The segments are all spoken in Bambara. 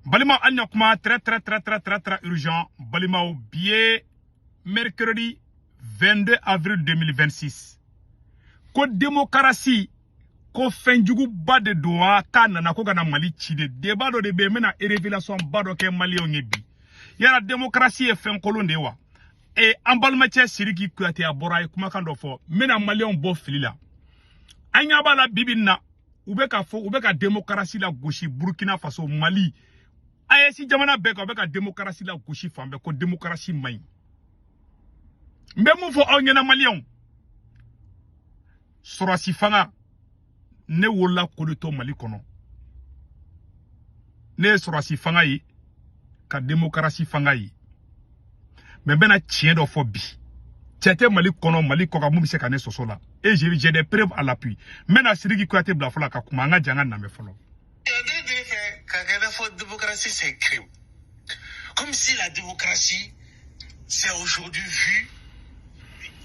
Balima, an kuma très très très très très très urgent. Balimaw, bi ye mercredi 22 avril 2026. Ko démocratie ko fɛnjuguba de don wa, k'a nana ko ka na Mali ci de. Débat dɔ de bɛ yen, n bɛna révélation ba dɔ kɛ maliyɛnw ye bi. Yala démocratie ye fɛn kolon de ye wa? E an balimacɛ Sidiki Kuyate, a bɔra, a ye kumakan dɔ fɔ. N bɛna maliyɛnw bɔ fili la. An ɲɛ b'a la bibi in na, u bɛ ka fɔ u bɛ ka démocratie la gosi Burkina Faso, Mali, AES jamana bɛɛ kan. U bɛ ka démocratie la gosi fan bɛɛ, ko démocratie man ɲi. N bɛ mun fɔ aw ɲɛna, maliyɛnw? Sɔrɔsi fanga, ne wolola k'o de to Mali kɔnɔ. Ne ye sɔrɔsi fanga ye ka démocratie fanga ye, mais n bɛna tiɲɛ dɔ fɔ bi. Cɛ tɛ Mali kɔnɔ, Mali kɔ kan, mun bɛ se ka ne sɔsɔ la. Et j'ai des preuves à l'appui. N bɛna Sidiki Kuyate bila fɔlɔ ka kuma. An ka jan, an ka lamɛn fɔlɔ. Ka kɛ i n'a fɔ démocratie, c'est crime. Comme si la démocratie, c'est aujourd'hui vu.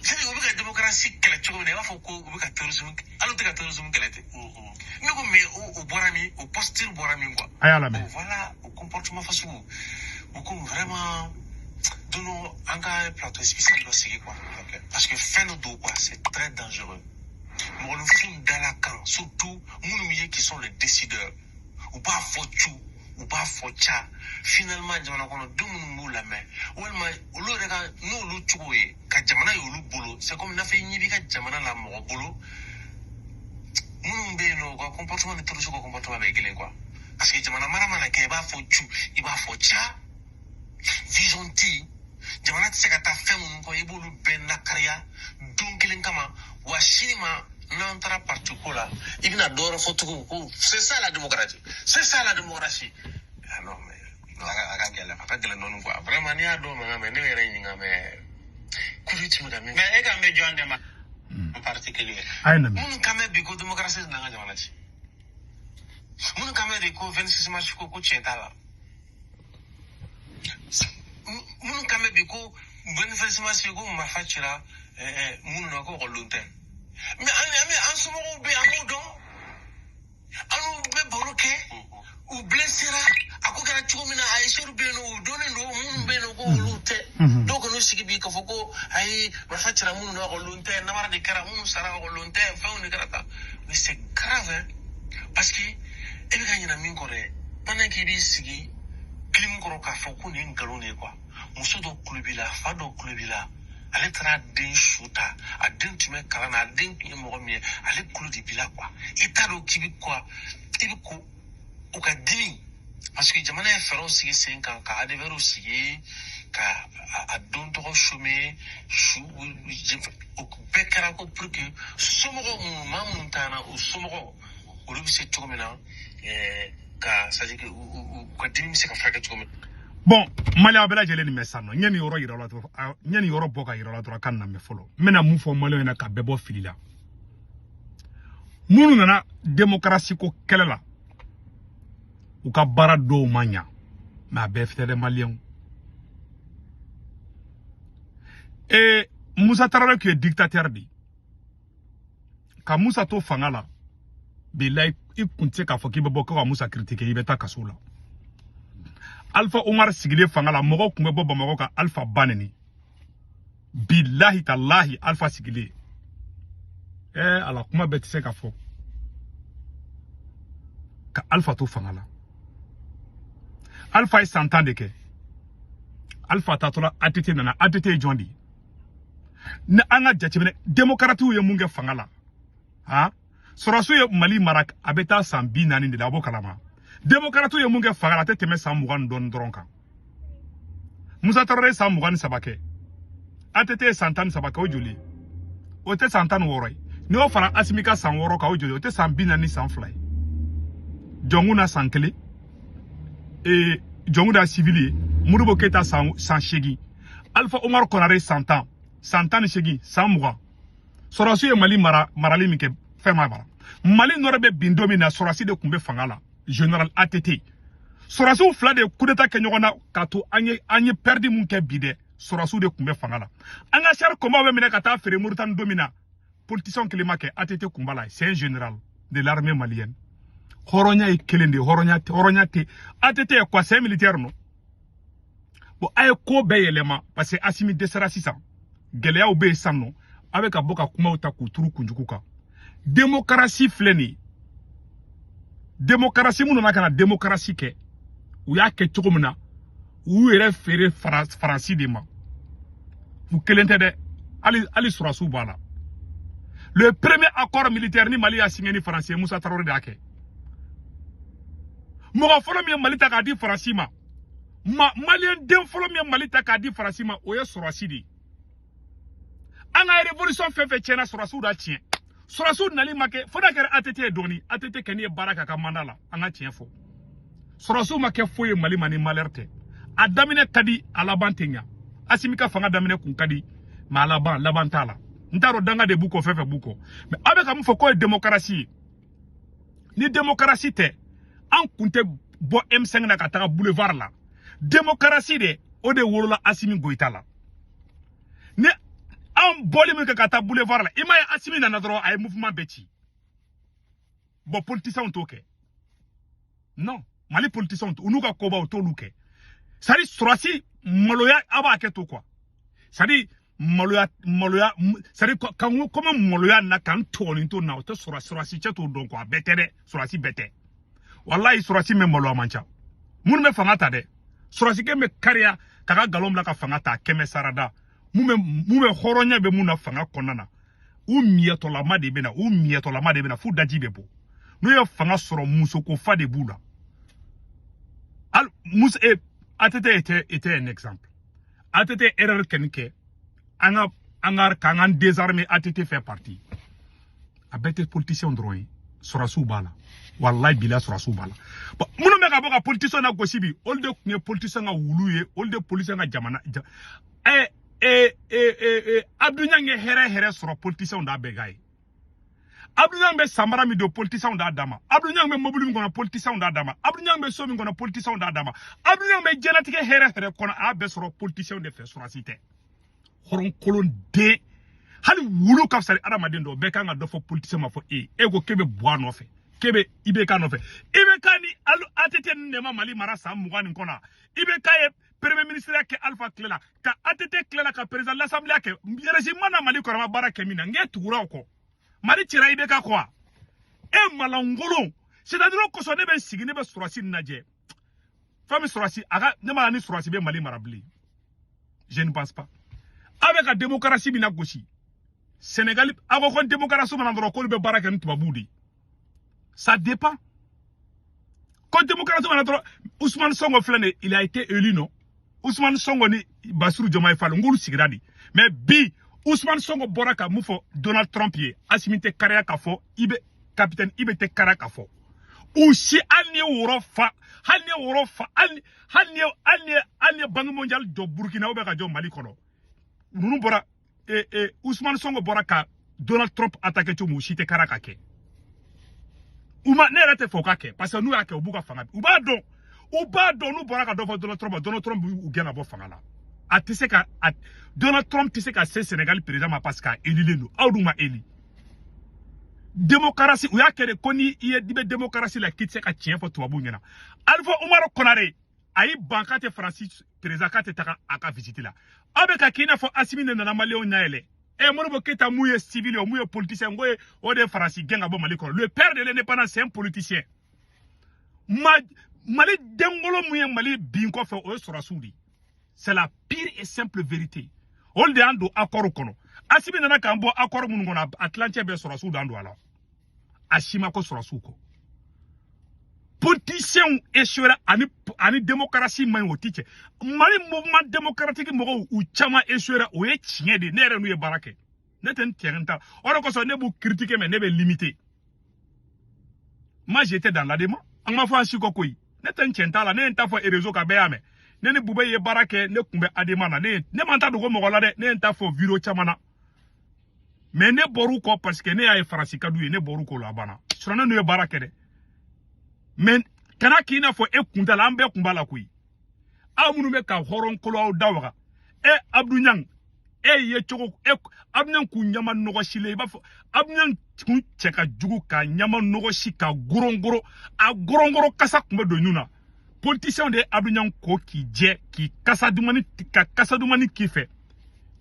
C'est-à-dire, u bɛ ka démocratie kɛlɛ cogo min na, i b'a fɔ ko u bɛ ka terrorisme, hali u tɛ ka terrorisme kɛlɛ ten. Ne ko mais o bɔra min? O posture bɔra min quoi? A y'a lamɛn. Bon, voilà, o comportement fasugu. U ko vraiment don dɔ an ka plateau spécial dɔ sigi quoi. Parce que fɛn dɔ don quoi, c'est très dangereux. Mɔgɔninfin dala kan, surtout minnu ye qui sont les décideurs. U b'a fɔ cu, u b'a fɔ ca. Finalement, jamana kɔnɔ den minnu b'u lamɛn, walima olu yɛrɛ ka n'olu cogo ye ka jamana ye olu bolo, c'est comme n'a fɔ i ɲɛ b'i ka jamana la mɔgɔ bolo minnu bɛ yen nɔ, u ka comportement ni terroriste ka comportement bɛɛ ye kelen quoi. Parce que jamana mara mana kɛ, i b'a fɔ cu, i b'a fɔ ca, vision tɛ yen, jamana tɛ se ka taa fɛn minnu kɔ, i b'olu bɛɛ nakariya don kelen kama. Wa sini ma, n'an taara parti ko la, i bɛna dɔ wɛrɛ fɔ tugun ko c'est ça la démocratie, c'est ça la démocratie. Ah non, mais non, a ka gɛlɛn, a ka gɛlɛn dɔɔnin quoi. Vraiment, n'i y'a dɔn mankan mɛn, ne yɛrɛ ɲininka, mais kudu tun bɛ ka min. Mais e kan bɛ jɔn de ma en particulier? A ye lamɛn. Minnu kan bɛ bi ko démocratie n'an ka jamana ci, minnu kan bɛ de ko 26 mars ko tiɲɛ t'a la, minnu kan bɛ bi ko 26 mars ko marifa cira minnu na, ko ekɔlidenw tɛ. Mais an bɛ an somɔgɔw bɛ yen, an b'u dɔn, an n'u bɛ baro kɛ, u blessera, a ko kɛra cogo min na, a histoire bɛ yen nɔ, u dɔnnen don. Minnu bɛ yen nɔ ko olu tɛ, dɔw kɔni sigi bi k'a fɔ ko ayi, marifa cira minnu na, ekɔlidenw tɛ, namara de kɛra, minnu sara, ekɔlidenw tɛ, fɛnw de kɛra tan. Mais c'est grave hein, parce que e bɛ ka ɲinɛ min kɔ dɛ, pendant k'i b'i sigi clim kɔrɔ k'a fɔ ko nin ye nkalon de ye quoi. Muso dɔ kulo b'i la, fa dɔ kulo b'i la, ale taara den su ta, a den tun bɛ kalan na, a den tun ye mɔgɔ min ye, ale kulo de b'i la quoi. I t'a dɔn k'i bɛ quoi, i bɛ ko u ka dimi, parce que jamana ye fɛɛrɛw sigi sen kan ka ADVRw sigi ka a don tɔgɔ chômer su, o bɛɛ kɛra ko pour que somɔgɔw minnu, maa minnu taara, u somɔgɔw olu bɛ se cogo min na ka, c'est à dire que u ka dimi bɛ se ka furakɛ cogo min. Bon, maliyɛn bɛɛ lajɛlen, nin bɛ san nɔ, n ye nin yɔrɔ yira la dɔrɔn, n ye nin yɔrɔ bɔ ka yira la dɔrɔn ka na mɛn fɔlɔ. N bɛna mun fɔ maliyɛnw ɲɛna ka bɛɛ bɔ fili la? Minnu nana démocratie ko kɛlɛ la, u ka baara dɔw ma ɲa, mais a bɛɛ tɛ dɛ, maliyɛnw. Ee, Musa Tarawele tun ye dictateur de ye. Ka Musa to fanga la, bilayi, i kun tɛ se k'a fɔ k'i bɛ bɔ ko ka Musa critiquer, i bɛ taa kaso la. Alpha Umar sigilen fanga la, mɔgɔw tun bɛ bɔ Bamakɔ ka Alpha ba neni. Bilahi talahi, Alpha sigilen, ɛɛ ala, kuma bɛɛ tɛ se ka fɔ. Ka Alpha to fanga la, Alpha ye san 10 de kɛ. Alpha taatɔla, ATT nana. ATT ye jɔn de ye? Ni an ka jateminɛ, démocrates ye mun kɛ fanga la? Han, sɔrɔsiw ye Mali mara, a bɛ taa san 40 de la, a b'o kalama. Démocrates ye mun kɛ fanga la? A tɛ tɛmɛ san 20 ni dɔɔnin dɔrɔn kan. Musa Tarawele ye san 23 kɛ, ATT ye san 13 kɛ, o joli ye? O tɛ san 16 ye? N'i y'o fara Asimi ka san 6 kan, o joli ye? O tɛ san 42 ye? Jɔnkun na san kelen, ee, Jɔnkun da civil ye. Modibo Keyita san 8, Alpha Umar Konare san 10, san 18, san 20. Sɔrɔsiw ye Mali mara, marali min kɛ, fɛn ma mara. Mali nɔrɔ bɛ bin don min na, sɔrɔsi de tun bɛ fanga la, général ATT. Sɔrɔsiw fila de ye coup d'état kɛ ɲɔgɔn na k'a to an ye perdi mun kɛ bi dɛ, sɔrɔsiw de tun bɛ fanga la. An ka char combat bɛ minɛ ka taa feere Moritani don min na, politicien kelen ma kɛ, ATT kun b'a la. C'est un général de l'armée malienne. Hɔrɔnya ye kelen de ye, hɔrɔnya tɛ, hɔrɔnya tɛ. ATT ye quoi? C'est un militaire, non? Bon, a ye ko bɛɛ yɛlɛma parce que Assimi dɛsɛra sisan. Gɛlɛyaw bɛ yen sisan nɔ. A bɛ ka bɔ ka kumaw ta k'u turu kunjugu kan. Démocratie filɛ nin ye. Démocratie mun nana ka na démocratie kɛ, u y'a kɛ cogo min na, u y'u yɛrɛ feere Faransi de ma. U kelen tɛ dɛ, hali sɔrɔdasiw b'a la. Le premier accord militaire ni Mali y'a signé ni Faransi ye, Musa Tarawele de y'a kɛ. Mɔgɔ fɔlɔ min ye Mali ta k'a di Faransi ma, maliyɛn den fɔlɔ min ye Mali ta k'a di Faransi ma, o ye sɔrɔdasi de ye. An ka révolution fɛn fɛn tiɲɛna, sɔrɔdasiw da tiɲɛ. Sɔrɔdasiw nali ma kɛ fo n'a kɛra ATT ye dɔɔni. ATT kɛ ye baara kɛ a ka mandat la. An ka tiɲɛ fɔ, sɔrɔdasiw ma kɛ foyi ye Mali ma ni malheur tɛ. A daminɛ ka di, a laban tɛ ɲa. Asimi ka fanga daminɛ kun ka di, mais a laban, laban t'a la. N t'a dɔn, danga de b'u kɔ, fɛn fɛn b'u kɔ. Mais aw bɛ ka mun fɔ k'o ye démocratie ye? Ni démocratie tɛ, an kun tɛ bɔ M5 na ka taga boulevard la. Démocratie de, o de wolola Asimi Goïta la. Ni an bɔli min kɛ ka taa boulevard la, i m'a ye, Asimi nana dɔrɔn, a ye mouvement bɛɛ ci. Bon, politiciens t'o kɛ. Non, Mali politiciens u n'u ka kobaw t'olu kɛ. C'est à dire, sɔrɔsi maloya, a b'a kɛ to quoi. C'est à dire, maloya, maloya, c'est à dire, ka n ko comme maloya na ka n tɔgɔnin to na, o tɛ sɔrɔ. Sɔrɔsi cɛ t'o dɔn quoi. A bɛɛ tɛ dɛ, sɔrɔsi bɛɛ tɛ. Walayi, sɔrɔsi min maloya man ca. Minnu bɛ fanga ta dɛ, sɔrɔsikɛ bɛ kariya k'a ka nkalon bila ka fanga ta kɛmɛ sarada. Mun bɛ hɔrɔnya bɛ mun na fanga kɔnɔna na, u miyɛtɔlama de bɛ na, u miyɛtɔlama de bɛ na f'u daji bɛ bɔ. N'u ye fanga sɔrɔ, musoko fa de b'u la. Al Musa eh, ATT était un exemple. ATT erreur kɛ nin kɛ, an ka k'an ka désarmer. ATT fait partie. A bɛɛ tɛ politicien dɔrɔn ye, sɔrɔsiw b'a la. Walayi bila, sɔrɔsiw b'a la. Bon, minnu bɛ ka bɔ ka politicien na gosi bi, olu de tun ye politicien ka wulu ye, olu de politicien ka jamana ja. Ɛ ɛ ɛ ɛ Abdou Niang ye hɛrɛ hɛrɛ sɔrɔ, politicien d'a bɛɛ ka ye. Abdou Niang bɛ samara min don, politicien d'a d'a ma. Abdou Niang bɛ mobili min kɔnɔ, politicien d'a d'a ma. Abdou Niang bɛ so min kɔnɔ, politicien d'a d'a ma. Abdou Niang bɛ diɲɛlatigɛ hɛrɛ hɛrɛ kɔnɔ, a y'a bɛɛ sɔrɔ politicien de fɛ, sɔrɔsi tɛ. Hɔrɔnkolon den, hali wulu ka fisa ni adamaden dɔ. Bɛɛ kan ka dɔ fɔ politicien ma. Fɔ e e ko k'e bɛ bɔ a nɔfɛ, k'e bɛ IBK nɔfɛ. IBK ni ATT ni nɛma Mali mara san 20 nin kɔnɔ. IBK ye premier ministre kɛ Alpha tile la, ka ATT tile la, ka président l'assemblée kɛ. Régime na Mali kɔnɔ ma baara kɛ min na, n k'e tugura o kɔ. Mali cira IBK kɔ wa? E malangolon. C'est à dire, o kosɔn ne bɛ n sigi, ne bɛ sɔrɔsi nin lajɛ. Fɛn min sɔrɔsi a ka ne ma ni sɔrɔsi bɛ Mali mara bilen, je ne pense pas. Aw bɛ ka démocratie min na gosi Sénégal, aw ko ko démocratie mana dɔrɔn k'olu bɛ baara kɛ ni tubabuw de ye. Ça dépend. Ko démocratie mana dɔrɔn, Ousmane Sonko filɛ nin ye, il a été élu, non? Ousmane Sonko ni Bassirou Diomaye Faye, n k'olu sigira de. Mais bi, Ousmane Sonko bɔra ka mun fɔ Donald Trump ye? Assimi tɛ kariya k'a fɔ, i bɛ capitaine IB tɛ kariya k'a fɔ. U si, hali ni ye woro fa, hali ni ye woro fa, hali ni ye Banque mondiale jɔ Burkina ou bien ka jɔ Mali kɔnɔ, ninnu bɔra Ousmane Sonko bɔra ka Donald Trump attaqué cogo min, u si tɛ kariya ka kɛ. U ma, ne yɛrɛ tɛ fɛ u ka kɛ, parce que n'u y'a kɛ, u b'u ka fanga, u b'a dɔn, u b'a dɔn. N'u bɔra ka dɔ fɔ Donald Trump ma, Donald Trump b'u gɛn ka bɔ fanga la. A tɛ se ka a, Donald Trump tɛ se ka se Sénégal président ma, parce que a élilen don. Aw dun ma éli. Démocratie, u y'a kɛ de ko ni i ye, i bɛ démocratie la, k'i tɛ se ka tiɲɛ fɔ tubabuw ɲɛna. Alpha Umaru Konare a y'i ban k'a tɛ Faransi président, k'a tɛ taga a ka visite la. Aw bɛ ka k'i n'a fɔ Asimi de nana maliyɛnw ɲɛ yɛlɛ. E Modibo Keyita, mun ye civil ye, mun ye politicien? N ko ye o de ye Faransi gɛn ka bɔ Mali kɔnɔ. Le père de l'indépendance, c'est un politicien. Ma Mali denkolo mun ye Mali bin kɔfɛ, o ye sɔrɔsiw de ye. C'est la pire et simple vérité. Olu de y'an don accord kɔnɔ. Asimi nana k'an bɔ accord minnu kɔnɔ, a tilancɛ bɛɛ sɔrɔsiw d'an don a la. A si ma ko sɔrɔsiw kɔ. Politiciens échouera ani démocratie man ɲi, o ti cɛ. Mali mouvement démocratique mɔgɔw, u caman échouera, o ye tiɲɛ de ye. Ne yɛrɛ n'u ye baara kɛ, ne tɛ n tiɲɛ n ta. O de kosɔn ne b'u critiquer, mais ne bɛ limiter. Moi, j'étais dans l'ADEMA. An ma fɔ an si kɔ koyi. Ne tɛ n cɛn t'a la, ne ye n ta fɔ réseau kan, bɛɛ y'a mɛn. Ne ni Bube ye baara kɛ, ne tun bɛ ADEMA na. Ne ma n ta dogo mɔgɔ la dɛ. Ne ye n ta fɔ vidéo caman na, mais ne bɔr'u kɔ parce que ne y'a ye Faransi ka d'u ye. Ne bɔr'u kɔ la, a banna. Sinon ne n'u ye baara kɛ dɛ. Mais kana k'i n'a fɔ e kun t'a la, an bɛɛ kun b'a la koyi. Aw minnu bɛ ka hɔrɔn kolo, aw da waga. E Abdou Niang, E ye cogo e Abdou Niang kun ɲama nɔgɔsilen, i b'a fɔ Abdou Niang kun cɛ ka jugu ka ɲama nɔgɔsi ka gorongoro, a gorongoro kasa kun bɛ don ɲun na. Politicien de ye Abdou Niang ko k'i jɛ, k'i kasa dumani, ka kasa dumani k'i fɛ.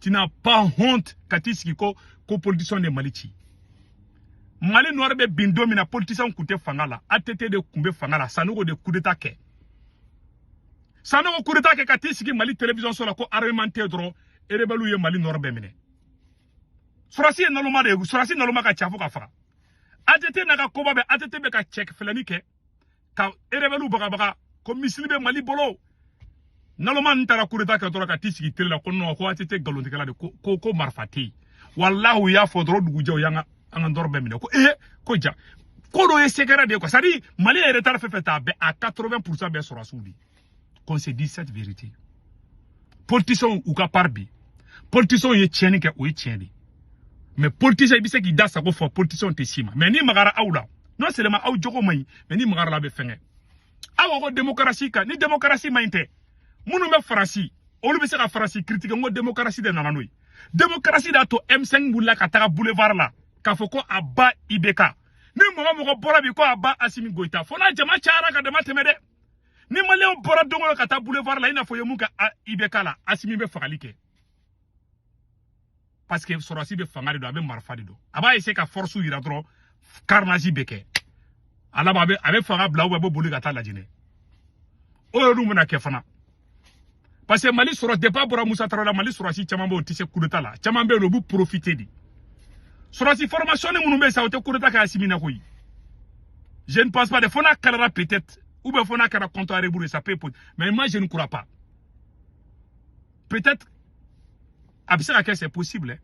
Tu n'as pas honte ka t'i sigi ko politicien de Mali ci? Mali nord bɛ bin don min na, politicien kun tɛ fanga la, ATT de kun bɛ fanga la. Sanogo de coup d'état kɛ. Sanogo coup d'état kɛ ka t'i sigi Mali télévision so la ko armement tɛ dɔrɔn, rebelle ye Mali nord bɛɛ minɛ. Sɔrɔsi ye naloma de ye, sɔrɔsi naloma ka ca fo ka faga. ATT n'a ka koba bɛ, ATT bɛ ka cɛ filɛni kɛ ka rebelle bagabaga ko missile bɛ Mali bolo. Naloma ninnu taara coup d'état kɛ dɔrɔn ka t'i sigi télé la ko non, ko ATT nkalontigɛla de, ko marifa tɛ yen. Walahi, u y'a fɔ dɔrɔn, dugujɛ, u y'an ka an ka nord bɛɛ minɛ. Ko ee, ko ja ko dɔ ye secret de ye quoi. C'est à dire Mali ye retard fɛn fɛn ta, a bɛɛ à 80% bɛɛ sɔrɔsiw de. Qu'on se dise cette vérité, politiciens u ka part bi, politiciens ye tiɲɛni kɛ, o ye tiɲɛ de. Mais politicien, i bɛ se k'i da sago fɔ, politiciens tɛ s'i ma. Mais ni magara aw la, non seulement aw jogo man ɲi, mais ni magara la, a bɛ fɛngɛ. Aw ko ko démocratie ka ni démocratie man ɲi tɛ. Minnu bɛ Faransi, olu bɛ se ka Faransi critiquer. N ko démocratie de nana n'o ye. Démocratie de y'a to M5 wulila ka taga boulevard la k'a fɔ ko a ba IBK. Ni mɔgɔ mɔgɔ bɔra bi ko a ba Assimi Goïta, fo n'a jama cayara ka dama tɛmɛ dɛ. Ni maliyɛnw bɔra don o don ka taa boulevard la, i n'a fɔ i ye mun kɛ IBK la, Assimi bɛ fagali kɛ, parce que sɔrɔsi bɛ fanga de dɔn, a bɛ marifa de dɔn. A b'a essayer ka force yira dɔrɔn, carnage bɛ kɛ. A laban, a bɛ fanga bila ou bien a bɛ boli ka taa Lajinɛ. O y'olu bɛna kɛ fana, parce que Mali sɔrɔ depuis a bɔra Musa Tarawele la, Mali sɔrɔsi caman bɛ yen, o tɛ se coup d'état la. Caman bɛ yen nɔ, u b'u profiter de. Sɔrɔsi formation ni minnu bɛ yen sa, o tɛ coup d'état kɛ Assimi na koyi. Je ne pense pas de. Fo n'a kɛra peut-être, ou bien fo n'a kɛra compte à rebours, ça peut, mais moi je ne crois pas. Peut-être a bɛ se ka kɛ, c'est possible hein.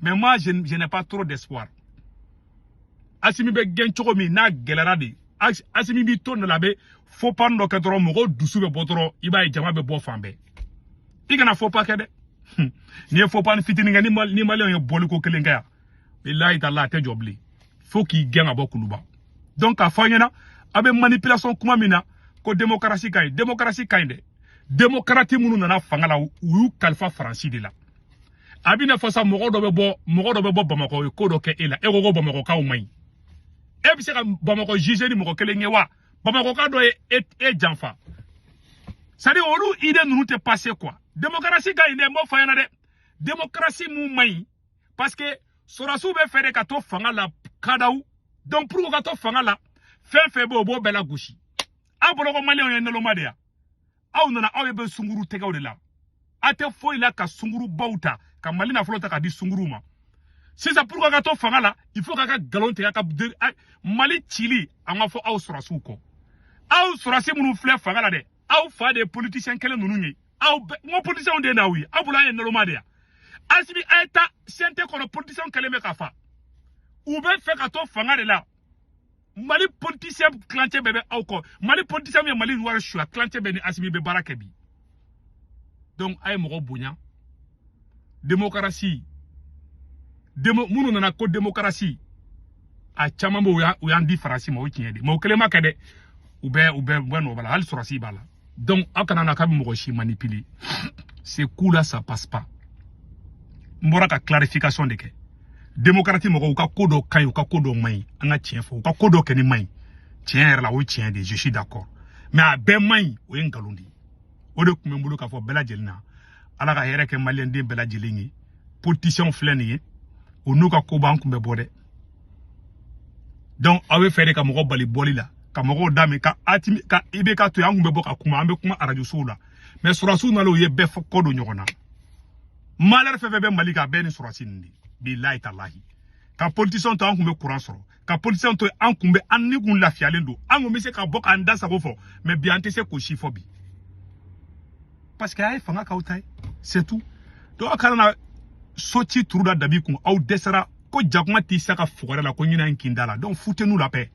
Mais moi je n'ai pas trop d'espoir. Assimi bɛ gɛn cogo min n'a gɛlɛyara de, Assimi b'i to nin la, a bɛ faux pas dɔ kɛ dɔrɔn, mɔgɔw dusu bɛ bɔ dɔrɔn, i b'a ye jama bɛ bɔ fan bɛɛ. I kana faux pas kɛ dɛ. N'i ye faux pas ni fitinin kɛ, ni maliyɛnw ye bɔliko kelen kɛ yan, bilahi taala, a tɛ jɔ bilen fo k'i gɛn ka bɔ Kuluba. Donc k'a fɔ aw ɲɛna, a bɛ manipulation kuma min na ko démocratie ka ɲi, démocratie ka ɲi dɛ. Démocrate minnu nana fanga la, u y'u kalifa Faransi de la. A bɛ n'a fɔ sa, mɔgɔ dɔ bɛ bɔ Bamakɔ, ye ko dɔ kɛ e la, e ko ko Bamakɔkaw man ɲi. E bɛ se ka Bamakɔ juger ni mɔgɔ kelen ye wa? Bamakɔka dɔ ye e janfa. C'est à dire olu idée ninnu tɛ passer quoi. Démocratie ka ɲi dɛ, n b'o fɔ a ɲɛna dɛ. Démocratie mun man ɲi, parce que sɔrɔsiw bɛ fɛ de ka to fanga la kadaw. Donc pour que ka to fanga la, fɛn fɛn bɛ yen, o b'o bɛɛ la gosi. Aw bolo ko maliyɛnw ye naloma de ya? Aw nana, aw ye bɛ sunkuru tɛgɛw de la, aw tɛ foyi la ka sunkurubaw ta ka Mali nafolo ta k'a di sunkuruw ma. Sisan pour que ka to fanga la, il faut k'a ka nkalon tigɛ ka Mali cili. An ka fɔ aw sɔrɔsiw kɔ, aw sɔrɔsi minnu filɛ fanga la dɛ, aw fa de ye politicien kelen ninnu ye. Aw bɛɛ, n ko politicien de n'aw ye, aw bolo an ye naloma de ya? Asimi, a ye taa CNT kɔnɔ, politicien kɛlen bɛ ka fa, u bɛ fɛ ka to fanga de la. Mali politicien kilancɛ bɛɛ bɛ aw kɔ. Mali politicien min ye Mali wari suya, kilancɛ bɛɛ ni Asimi bɛ baara kɛ bi. Donc a ye mɔgɔ bonya. Démocratie demo minnu nana ko démocratie, a caman bɛ u y'an di Faransi ma, o ye tiɲɛ de. Mais o kelen ma kɛ dɛ, u bɛ nɔ b'a la, hali sɔrɔsi b'a la. Donc aw kana na k'a bɛ mɔgɔ si manipuler. Ce coup là, ça passe pas. N bɔra ka clarification de kɛ. Démocrate mɔgɔw, u ka ko dɔ ka ɲi, u ka ko dɔ man ɲi. An ka tiɲɛ fɔ, u ka ko dɔ kɛ ni man ɲi, tiɲɛ yɛrɛ la, o ye tiɲɛ de ye, je suis d'accord. Mais a bɛɛ man ɲi, o ye nkalon de ye. O de tun bɛ n bolo k'a fɔ bɛɛ lajɛlen na. Ala ka hɛrɛ kɛ maliyɛnden bɛɛ lajɛlen ye. Politiciens filɛ nin ye, o n'u ka ko b'an kun bɛ bɔ dɛ. Donc aw bɛ fɛ de ka mɔgɔ bali bɔli la, ka mɔgɔw da ka atimi ka IBK to yen. An kun bɛ bɔ ka kuma, an bɛ kuma arajo sow la, mais sɔrɔsiw nalen, u ye bɛɛ fɔ kɔ don ɲɔgɔn na. Malheur fɛn fɛn bɛ Mali kan, a bɛɛ ni sɔrɔsi nin de. Bilahi talahi, ka politicien to, an kun bɛ courant sɔrɔ. Ka politicien to, an kun bɛ an ni kun lafiyalen don, an kun bɛ se ka bɔ k'an da sago fɔ. Mais bi, an tɛ se k'o si fɔ bi, parce que a ye fanga k'aw ta ye, c'est tout. Donc aw kana na so ci turu da dabi kun. Aw dɛsɛra ko jakuma t'i sa ka fugɛrɛ la ko ɲinɛ in kin da la. Donc foutez-nous la paix.